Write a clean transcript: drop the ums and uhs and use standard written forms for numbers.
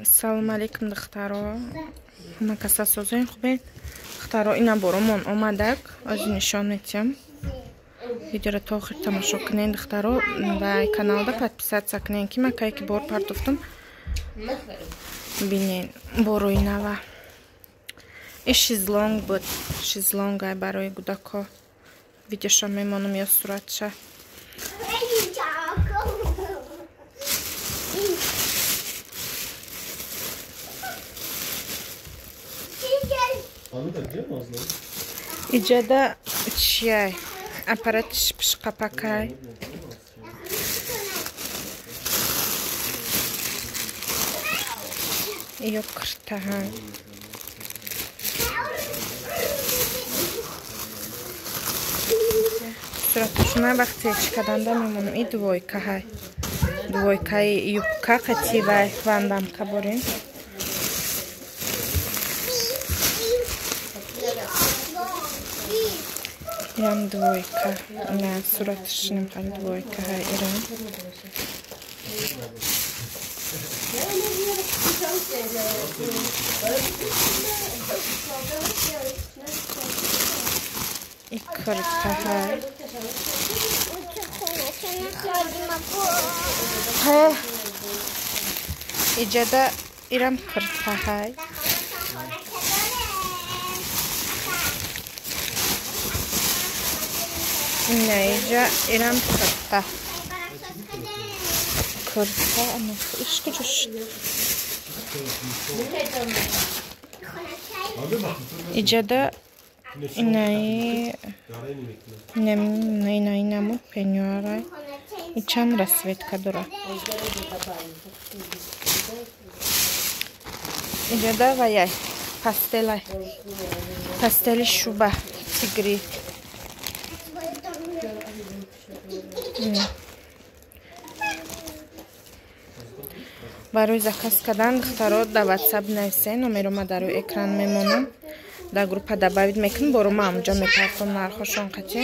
Салом алейкум, духтаро. Ҳама каса созоин хубед? Духтаро, ина боромон омадак. Ози нишон метиҳам. Видеоро то охир тамошо кунед, духтаро, ва каналда подписаться кунед, ки ман кай ки бор партофтам. Бинед, борои нава. И шезлонг буд. Шезлонг ай барои кӯдако. Видеоша мемонам ё суратша. Иҷада чияй? Аппарат пишқапакай. Ё киртаҳа. Сураташона вақте чӣ карданда мемонам. И двойкаҳай. Двойкаи юбка қати вай вандамка борем. Ирам двойка. На сураташнам хали двойка ҳай ирам. И кирта ҳай. Иҷада ирам кирта ҳай. Ина иҷа ирам кирта. Кирта ана иш куҷо шуд? Иҷада инаи инаи намуд пенюарай. И чанд расцветка дорад. Иҷада ваяй пастелай. Пастели шуба тигри. Барои заказ кардан духтаро дар ватсап нависед, номеро ма дар рӯи экран мемонам. Дар группа добавить мекунем, боро ма ҳамҷо мепартом нархошон қатӣ.